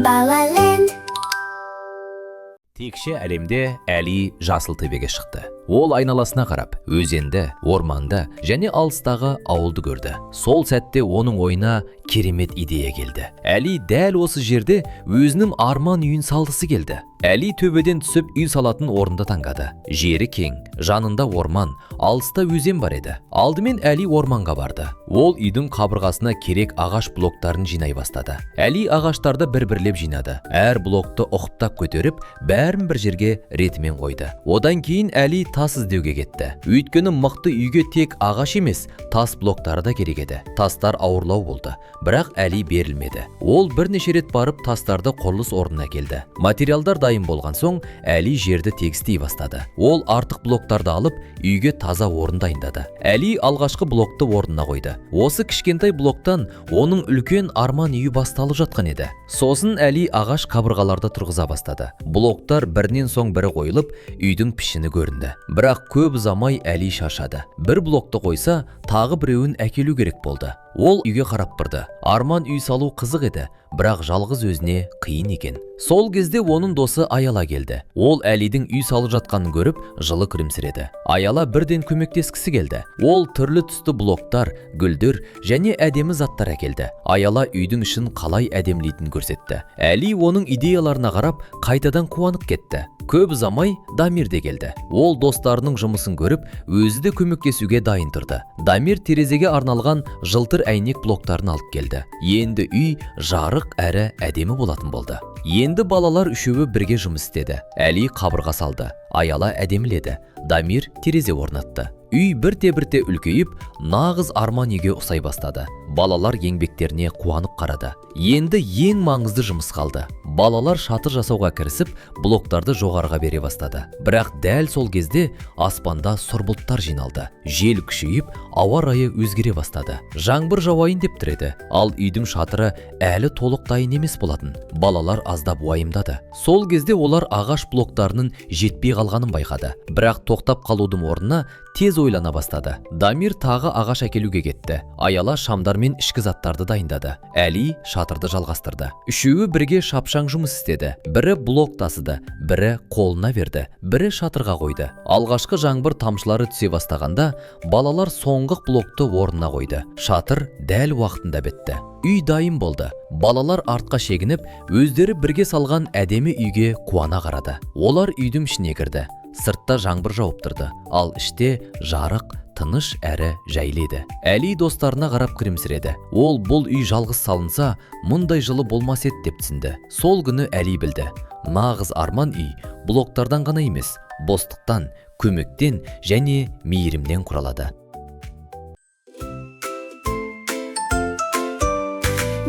Балаленд. Текше әлемде Әли жасыл төбеге шықты. Ол айналасына қарап, өзенді, орманды және алыстағы ауылды көрді. Сол сәтте оның ойына керемет идея келді. Әли дәл осы жерде өзінің арман үйін салғысы келді. Әли төбеден түсіп, үй салатын орынды таңдады. Жері кең, жанында орман, алыста өзен бар еді. Алдымен Әли орманға барды. Ол үйдің қабырғасына керек ағаш блоктарын жинай бастады. Әли ағаштарды бір-бірлеп жинады. Әр блокты ұқыптап көтеріп, бәрін бір жерге ретімен қойды. Одан кейін Әли тас іздеуге кетті. Өйткені мықты үйге тек ағаш емес, тас блоктары да керек еді. Тастар ауырлау болды, бірақ Әли берілмеді. Ол бірнеше рет барып, тастарды құрылыс орнына келді. Материалдар дайын болған соң, Әли жерді тегістей бастады. Ол артық блоктарды алып, үйге таза орын дайындады. Әли алғашқы блокты орнына қойды. Осы кішкентай блоктан оның үлкен арман үйі басталып жатқан еді. Сосын Әли ағаш қабырғаларды тұрғыза бастады. Блоктар бірінен соң бірі қойылып, үйдің пішіні көрінді. Бірақ көп ұзамай Әли шаршады. Бір блокты қойса, тағы біреуін әкелу керек болды. Ол үйге қарап тұрды. Арман үй салу қызық еді, бірақ жалғыз өзіне қиын екен. Сол кезде оның досы Аяла келді. Ол Әлидің үй салып жатқанын көріп, жылы күлімсіреді. Аяла бірден көмектескісі келді. Ол түрлі түсті блоктар, гүлдер және әдемі заттар әкелді. Аяла үйдің ішін қалай әдемілейтінін көрсетті. Әли оның идеяларына қарап, қайтадан қуанып кетті. Көп ұзамай Дамир де келді. Ол достарының жұмысын көріп, өзі де көмектесуге дайын тұрды. Дамир терезеге арналған жылтыр әйнек блоктарын алып келді. Енді үй жарық әрі әдемі болатын болды. Енді балалар үшеуі бірге жұмыс істеді. Әли қабырға салды, Аяла әдеміледі, Дамир терезе орнатты. Үй бірте-бірте үлкейіп, нағыз арман үйге ұқсай бастады. Балалар еңбектеріне қуанып қарады. Енді ең маңызды жұмыс қалды. Балалар шатыр жасауға кірісіп, блоктарды жоғарыға бере бастады. Бірақ дәл сол кезде аспанда сұр бұлттар жиналды. Жел күшейіп, ауа райы өзгере бастады. Жаңбыр жауайын деп тұр еді, ал үйдің шатыры әлі толық дайын емес болатын. Балалар аздап уайымдады. Сол кезде олар ағаш блоктарының жетпей қалғанын байқады. Бірақ тоқтап қалудың орнына тез ойлана бастады. Дамир тағы ағаш әкелуге кетті. Аяла шамдар мен ішкі заттарды дайындады. Әли шатырды жалғастырды. Үшеуі бірге шапшаң жұмыс істеді. Бірі блок тасыды, бірі қолына берді, бірі шатырға қойды. Алғашқы жаңбыр тамшылары түсе бастағанда, балалар соңғы блокты орнына қойды. Шатыр дәл уақытында бітті. Үй дайын болды. Балалар артқа шегініп, өздері бірге салған әдемі үйге қуана қарады. Олар үйдің ішіне кірді. Сыртта жаңбыр жауып тұрды, ал іште жарық, тыныш әрі жайлы еді. Әли достарына қарап күлімсіреді. Ол бұл үй жалғыз салынса, мұндай жылы болмас еді деп түсінді. Сол күні Әли білді: нағыз арман үй блоктардан ғана емес, достықтан, көмектен және мейірімнен құралады.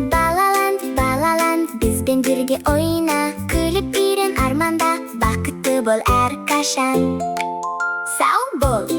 Балаланд, Балаланд, бізбен бірге ойна. Күліп, үйрен, арманда. Бақытты бол әрқашан. Сау бол.